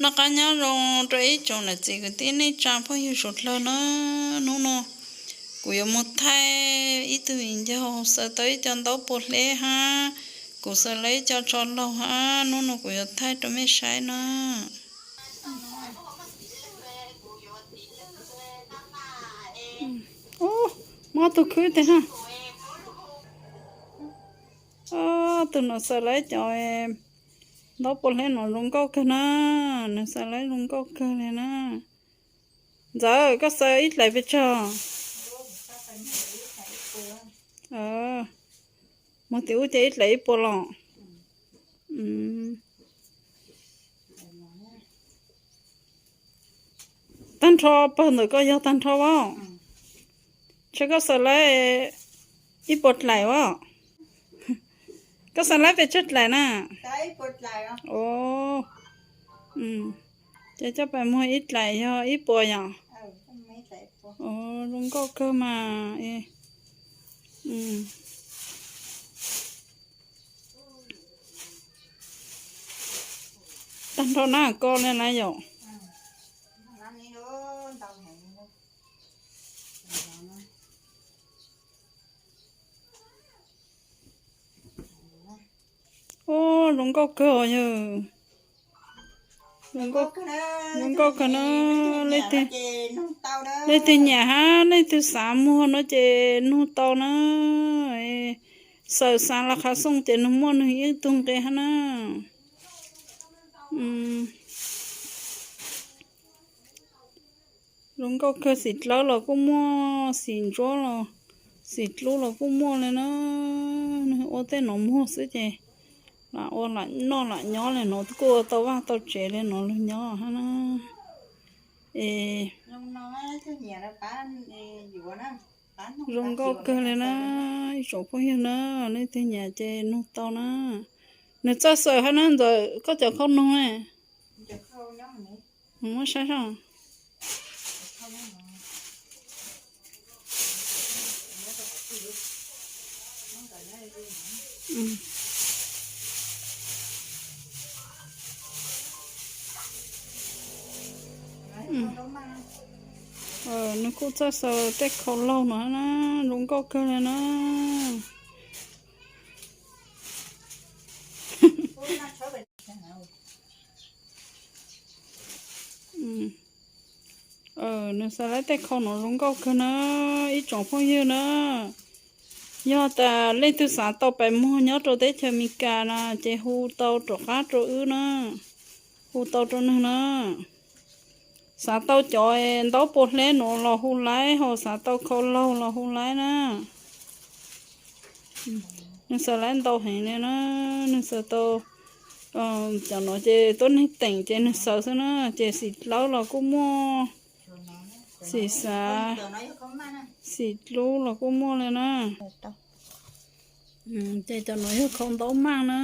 Noj qab nyob zoo rau ib tsoom niam txiv kwv tij neej tsa phooj ywg suav dlawg na. Hnub no kuv yuav mus thaij ib tug viv ncaus xaws tau ib co ntaub pua hleb hab, kuv xaws lawv ib co tso laug hab, hnub no kuv yuav thaij rau mej saib na. Mob tug khwb teg na. Tug no xaws lawv ib co ntaub pua hleb no zoo nkauj kawg na. Nws xaws lawv zoo nkauj kawg li na. Ntxawm, koj xaws ib dlaim pes tsawg? Muag tim ub ces ib dlaim ib puas los. Tag nrho pawg ntawm koj yog tag nrho as? Ntshe koj xaws lawv ib puas dlaim as? Koj xaws lawv pes tsawg dlaim na? Ces coj pais muag ib dlaim yog ib puas yom? Zoo nkauj kawg mas. Tag nrho na ko li na yom? Ub, zoo nkauj kawg os yawg. Zoo nkauj kawg na. Leej twg nyiam hab leej twg xav muag no ces nug tau na. Xaws xav los qhav xooj ces nws muaj nws ib tug nqe hab na. Zoo nkauj kawg, xim dlawb los kuj muaj, xim ntsuab los, xim dlub los kuj muaj li na. Nws ua tej no muag xwb ces lam ua lam noj lam nyob li no kuj ua tau vaj tau tsev li no lug nyob hab na. Es zoo nkauj kawg li na, ib tsoom phooj ywg na, leej twg nyiam ces nug tau na. Nws txawj xaws hab na Ntxawm, koj cov khau noog ne? Muab saib seb. Nws kuj txawj xaws tej khau laug no na, zoo nkauj kawg li na. Nws xaws lawv tej khau no zoo nkauj kawg na, ib tsoom phooj ywg na. Yog tas leej twg xav tau pais muag nyob rau teb chaws Amelikas na ces hu tau rov qab rau wb na, hu tau rau nwg na. Xav tau cov ntaub pua hleb no los hu laib, ho xav tau khau laug los hu laib na. Nws xaws lawv ntau heev li na, nws xaws tau cov no ces tuab neeg teem ces nws xaws xwb na, ces xim dlawb los kuj muaj, xim xav, xim dlub los kuj muaj li na. Ces cov no yog khau ntaub maj na,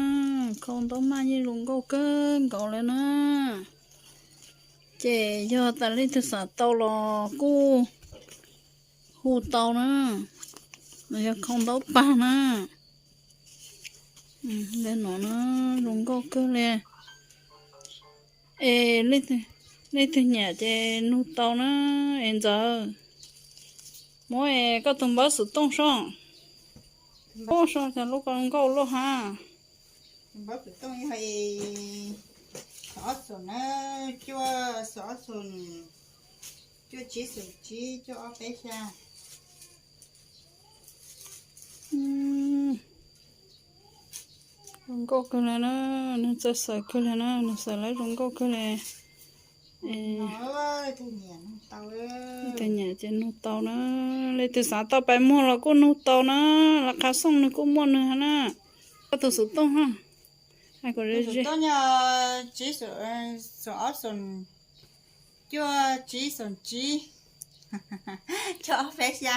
khau ntaub maj yeej zoo nkauj kawg nkaus li na. Ces yog tas leej twg xav tau los kuj hu tau na, yog khau ntaub pag na. Li no na, zoo nkauj kawg li. Es leej twg nyiam ces nug tau na, es Ntxawm, muab es koj tus npawb xov tooj soj, soj cov lub ko nkauj luaj hab. Npawb xov tooj yog xom ob xoom na, cuaj xom ob xoom, cuaj tsib xoom tsib, cuaj ob peb xya. Zoo nkauj kawg li na, nws txawj xaws kawg li na, nws xaws lawv zoo nkauj kawg li. Leej twg nyiam ces nug tau na, leej twg xav tau pais muag los kuj nug tau na, lawv qhav xooj nws kuj muaj nws hab na. Koj tus xov tooj hab? Xov tooj yog tsib xoom ob xoom, cuaj tsib xoom tsib, cuaj ob peb xya.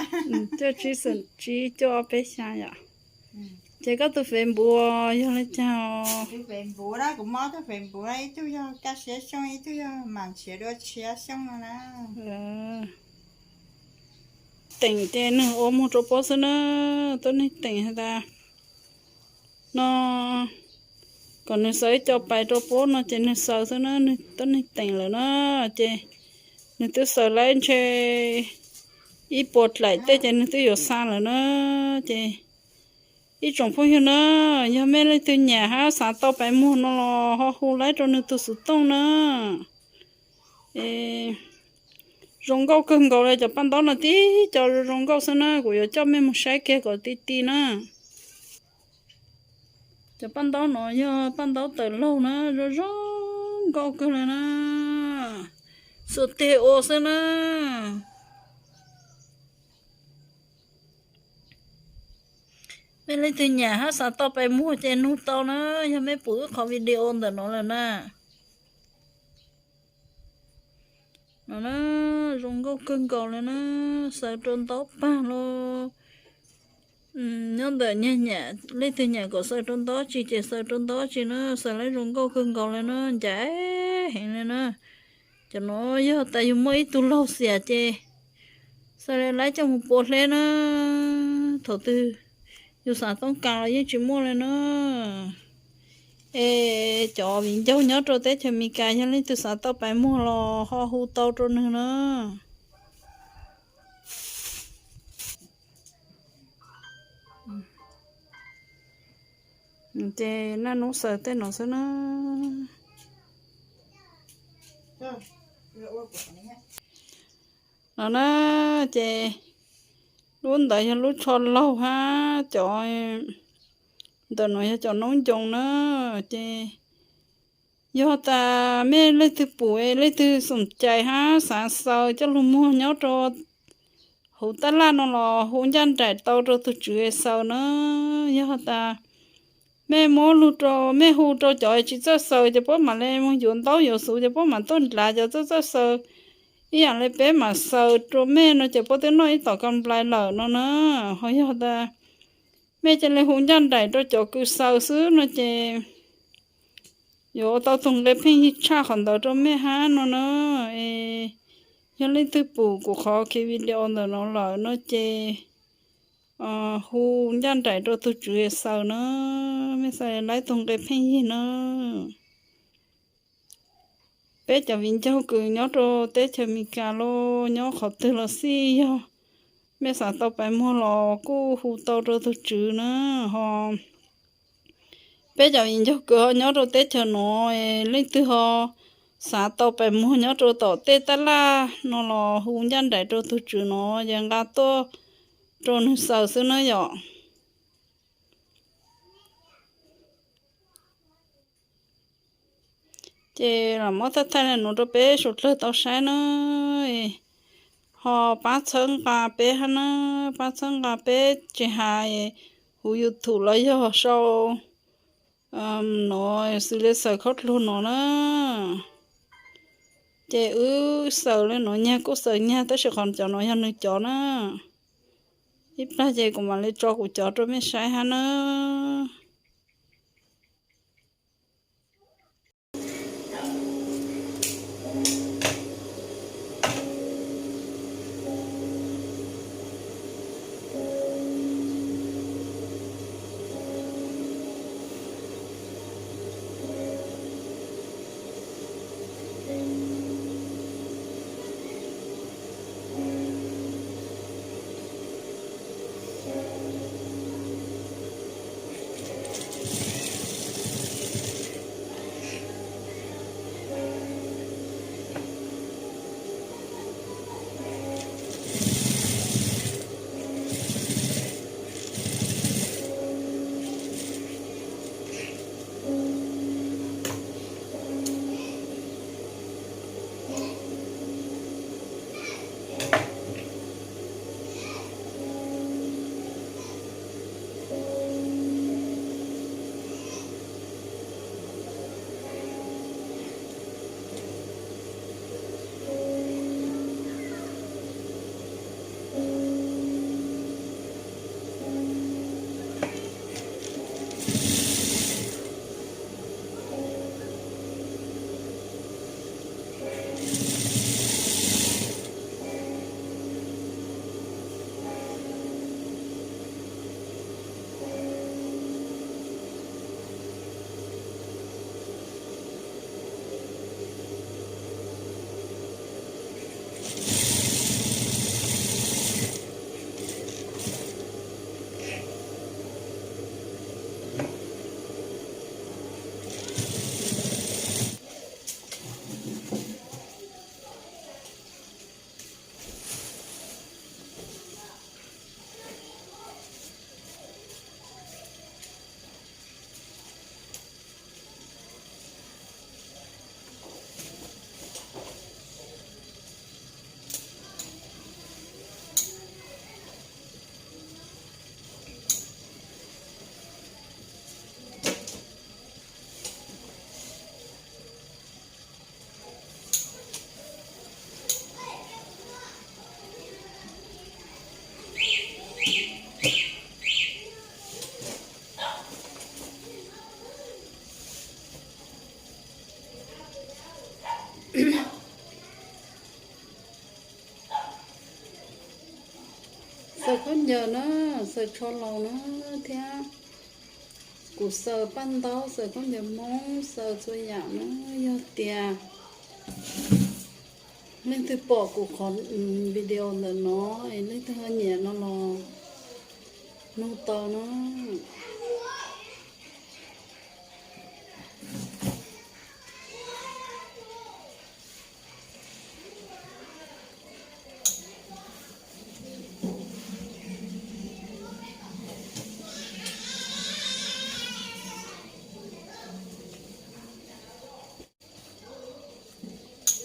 Cuaj tsib xoom tsib, cuaj ob peb xya yom. Ces koj tus Facebook yog li cas? Tus Facebook na, kuv muab ob tug Facebook na, ib tug yog Kaj Siab Xyooj, ib tug yog Mam Nrhiav Dua Tshiab Xyooj no na. Teem ces nws ua muag rau pob xwb na, tuab neeg teem has tas no, kom nws xaws ib co pais rau puab no ces nws xaws xwb na, nws tuab neeg teem lawm na, ces nws twb xaws laib ntshe ib puas dlaim tej ces nws twb yuav xa lawm na. Ces ib tsoom phooj ywg na, yog mej leej twg nyam hab xav tau pais muag no los ho hu laib rau nws tug xuv tooj na. Zoo nkauj kawg nkaus li, cov paj ntaub no tib co zoo nkauj xwb na, kuv yuav coj mej mus saib kiag kom ti ti na. Cov paj ntaub no yog paj ntaub tawm laug na, zoo zoo nkauj kawg li na, xuas teg ua xwb na. Mej leej twg nyam hab xav tau pais muag ces nug tau na, yog mej pum wb qhov video ntawm no lawm na. No na, zoo nkauj kawg nkaus li na, xaws rau ntaub pag los. Nyob ntawm nyag nyam, leej twg nyam kom xaws rau ntaub tsi ces xaws rau ntaub tsi na, xaws laib zoo nkauj kawg nkaus li na, ncaim heev li na. Cov no yog tas yug muaj ib tug laug xiam ces xaws laib coj mus pua hleb na, thaum twg yug xav toob kas los yeej tsi muaj li na. Es cov viv ncaus nyob rau teb chaws Amelikas yog leej twg xav tau pais muag los ho hu tau rau nws na. Ces naj nub xaws tej no xwb na. No na, ces lub ntawd yog lub tsho laug hab cov ntawm no yog cov noob ncoo na. Ces yog tas mej leej twg pum, leej twg xoom cai hab xav xaws coj lug muag nyob rau huv tab laj no los hu ncaj nraim tau rau tug tswv xaws na. Yog tas mej muab lug rau, mej hu rau cov tsi txawj xaws ces puab mam le moog yuav ntaub yuav xuv ces puab mam tuaj ndlav cov txawj txawj xaws ib yaam le peb mam xaws rau mej no ces puab twb noj ib tom ka nplais lawm no na. Ho yog tas mej ca le hu ncaj nraim rau cov kws xaws xwb no ces yuav ua tau tug nqe pheej yig tshaj qhov ntawd rau mej hab no na. Es yog leej twg pum kuv qhov kiv video ntawm no lawm no ces hu ncaj nraim rau tug tswv xaws na, mej xaws laib tug nqe pheej yig na. Peb cov viv ncaus kws nyob rau teb chaws Amelikas los nyob qhov twg los xij, yog mej xav tau pais muag los kuj hu tau rau tug tswv na. Ho peb cov viv ncaus kws ho nyob rau teb chaws nuav, leej twg ho xav tau pais muag nyob rau tom tej tab laj no los hu ncaj nraim rau tug tswv nuav ces nqa tuaj rau nwg xaws xwb na yom. Ces lam muab thaij thaij le nuav rau peb suav dlawg tau saib na. Ho pab txhawb nqa peb hab na, pab txhawb nqa peb tsis has huv YouTube los yog sau no xws le xaws khaub dluag no na. Ces wb xaws le nuav nyag kuj xaws nyag tab sis qhov cov no yog nws cov na. Ib plag ces kuv mam li tso kuv cov rau mej saib hab na. Xaws khaub ncaws na, xaws tsho laus na, thiab kuv xaws paj ntaub, xaws khaub ncaws Hmoob, xaws txhua yam na. Yog tias leej twg pom kuv qhov video ntawm no es leej twg ho nyiam no los nug tau na.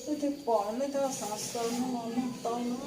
Leej twg pom leej twg xav xaws no los nug tau na.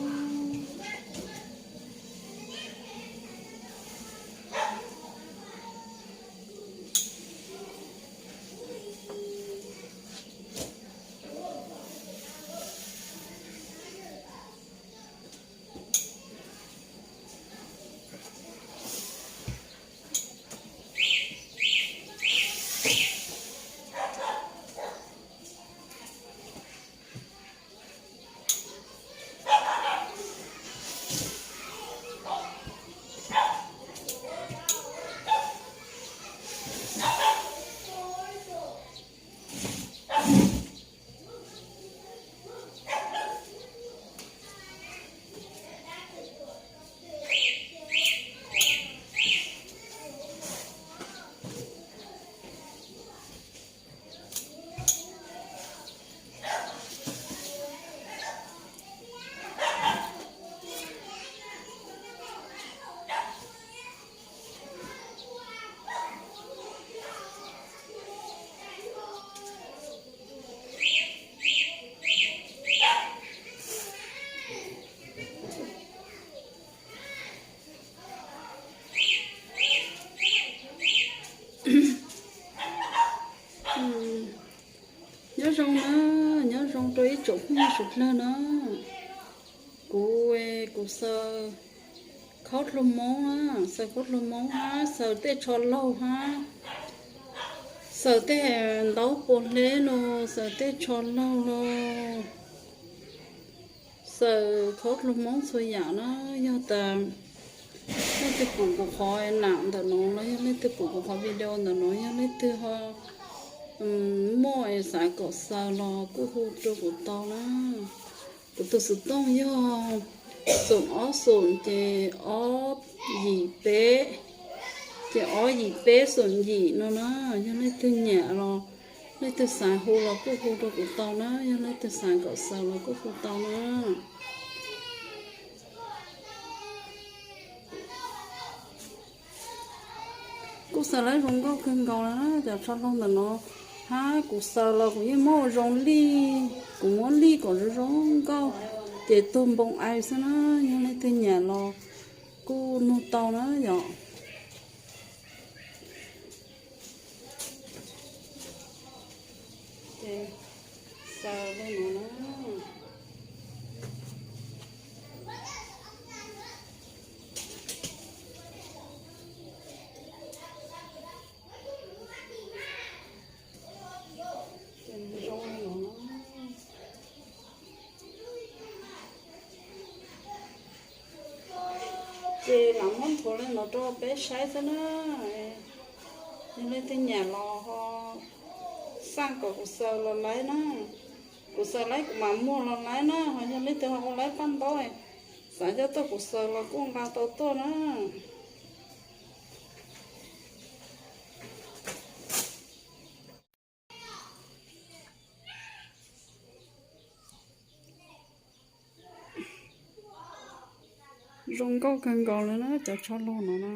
Nyob zoo na, nyob zoo rau ib tsoom phooj ywg sawv dlawg na. Kuv, kuv xaws khaub dluag Hmoob na, xaws khaub dluag Hmoob hab, xaws tej tsho laug hab, xaws tej ntaub puas hleb los, xaws tej tsho laug los, xaws khaub dluag Hmoob txhua yam na. Yog tas leej twg pum kuv qhov nam ntawm no los yog leej twg pum kuv qhov video ntawm no, yog leej twg ho muaj es xav kom xaws los kuj hu rau kuv tau na. Kuv tus xov tooj yog xoom ob xoom ces ob yim peb, ces ob yim peb xoom yim no na. Yog leej twg nyiam los leej twg xav hu los kuj hu rau kuv tau na, yog leej twg xav kom xaws los kuj hu tau na. Kuj xaws lawm zoo nkauj kawg nkaus lawm na, cov tsho laug ntawm no hab. Kuv xaws los kuv yeej muab ua zoo lij, kuv muab lij kom zoo zoo nkauj ces tuag npoo ai xwb na. Yog leej twg nyiam los kuj nug tau na yom. Ces xaws li no na. Ces zoo li no. Ces lam muab nthuav li no rau peb saib xwb na. Yog leej twg nyiam los ho xaj kom kuv xaws los laib na. Kuv xaws laib kuv mam muag los laib na, ho yog leej twg ho ua laib paj ntaub, xav coj tuaj kuv xaws los kuj nqa tau tuaj na. Zoo nkauj kawg nkaus li na cov tsho laug no na.